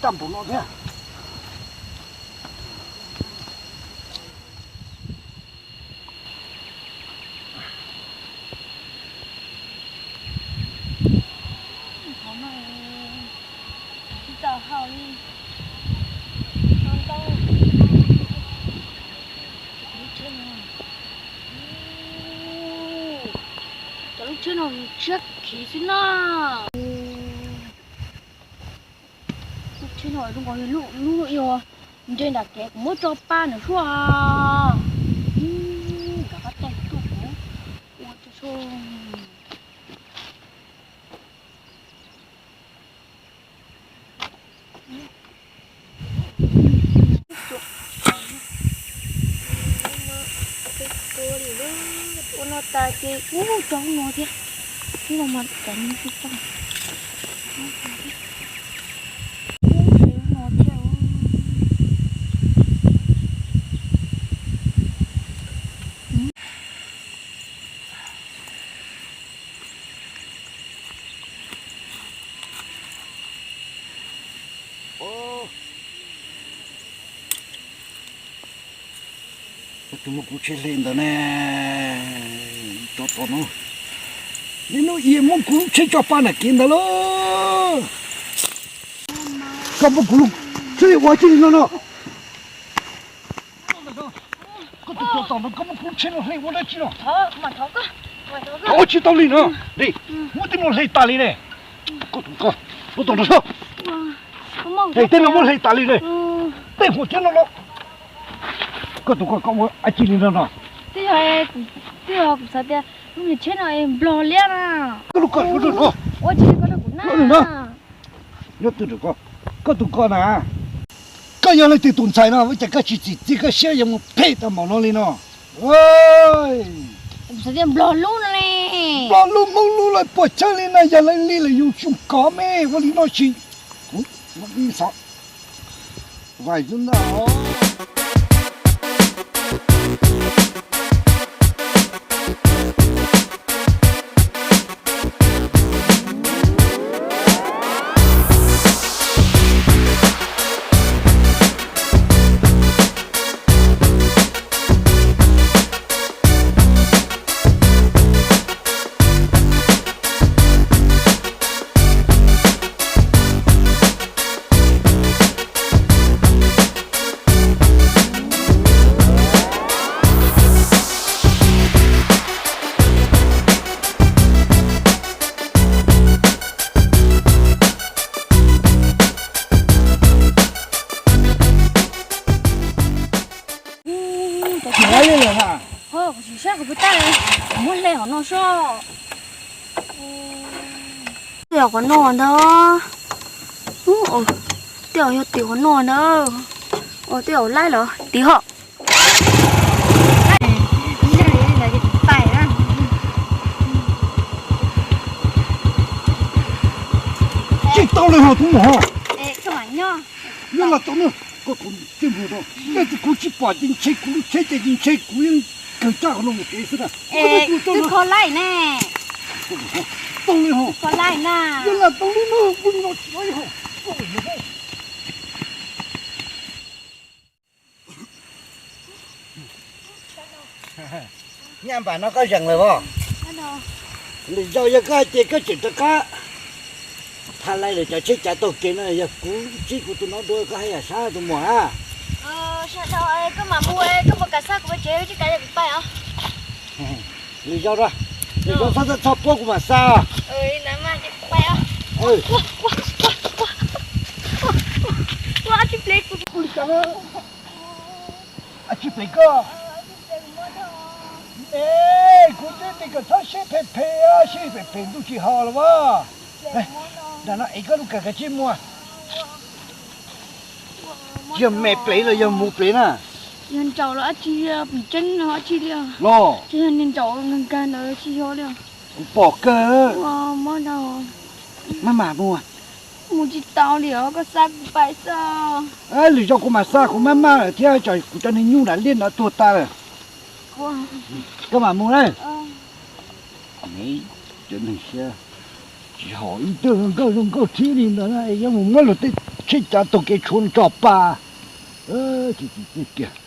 Tag npaum no thiab. Qhov no tsis tau haus li. No ntau. Cov lub tsheb no, cov lub tsheb no nws tshiab khiv xwb na. Lub tsheb no zoo nkaus li lub, lub ib nce nram kev kuv muab tso pa nram suab. Nkag qab teg tuaj kuv ua tso. Ua no tas ces ub rau no thiab. Ub no mas cov no tsis tau. Ub no thiab. Tus muab kuv tsheb hle ntawd ne, tso tom no. Niaj hnub ib muab kuv tsheb tso pa nram kev ntawd lauj. Koj muab kuv tsheb hle ua tsi li no no? Koj tus tso tom no koj muab kuv tsheb no hle ua dab tsi no? Thov tsis tau li no. Dej, muab tej no hle tas li ne. Koj tus ko, lub tom no. Dej, tej no muab hle tas li ne. Tej huam thiab no los. Koj tus ko koj ua dab tsi li no no? Twb yog, twb yog kuv xav tias lub niag tsheb no nplog liab na. Koj lub ko, ua tsi koj rau kuv na. Nyob twg rau koj, koj tus ko na. Koj yog leej twg tus ntxhais no ua cas koj tsis txim txiaj koj siab yuav mus phem tau npaum no li no? Kuv xav tias nplog lub no li. Nplog lub Hmoob lub lawv puas tseeb li no, yog leej li lawm yus tsis kov me ua li no tsis. Kuv ua ib xov vais xwb ntag. Kuv tsis saib qhov puas tag, kuv muab hle hauv no soj. Tej zaum qhov no ntag. Tej zaum yog tim qhov no ntag. Tej zaum laib lawm tim ho. Tsis tau li ho tus muam. Yog los tau na, koj tus tij mus no, yog tias kuv tsis pom ces ntshe kuv lub tsheb ces ntshe kuv yeej kawg caj qhov no mus kev xwb na. Twb kho laij ne. Tau li ho. Kho laij na. Yog los tau li no, kuv no tsis laib ho. Nyaj npam no koj zeem lawm os. Lwm zaus yog koj hais tias koj tseem rov qab tha laij lawm cov tsheb cav taug kev no yog kuv ntsib kuv tus no dua koj haj yam sab tus muam na. Sawv daws, koj mam mus, koj puas kam xa kuv mus tsev, tsis kam kuv pais os. Lwm zaus, lwm zaus txhob txhob puab kuv mam xa os. Ua tsis plis koj. Es kuv twb tias kom txhob sib phem phem, sib phem phem ntuj tsis haus los as. Ntawm no es koj lub kawm kav tsij mus. Yog me plev los yog mus plev na? Yog ntsaum los dab tsi, pim tseeb no dab tsi li os. Los yog niag ntsaum nkag nkag ntawd tsis yog li os. Kuv pom kawg. Ua mob dhau. Maj mam mus. Mus tsis tau li os, koj xa kuv pais xwb. Lwm zaus kuv mam xa, kuv maj maj lawm thiab, kuv cov niag nyuj nram liaj no tuag tas lawm. Koj mam mus na. Cov neeg siab tsis haum ib tug zoo nkauj zoo nkauj thib li ntawd na, yuav mus muab luag tej Tsis cov taug kev tshuav ntso pa. Tsis tsis tsis kiag.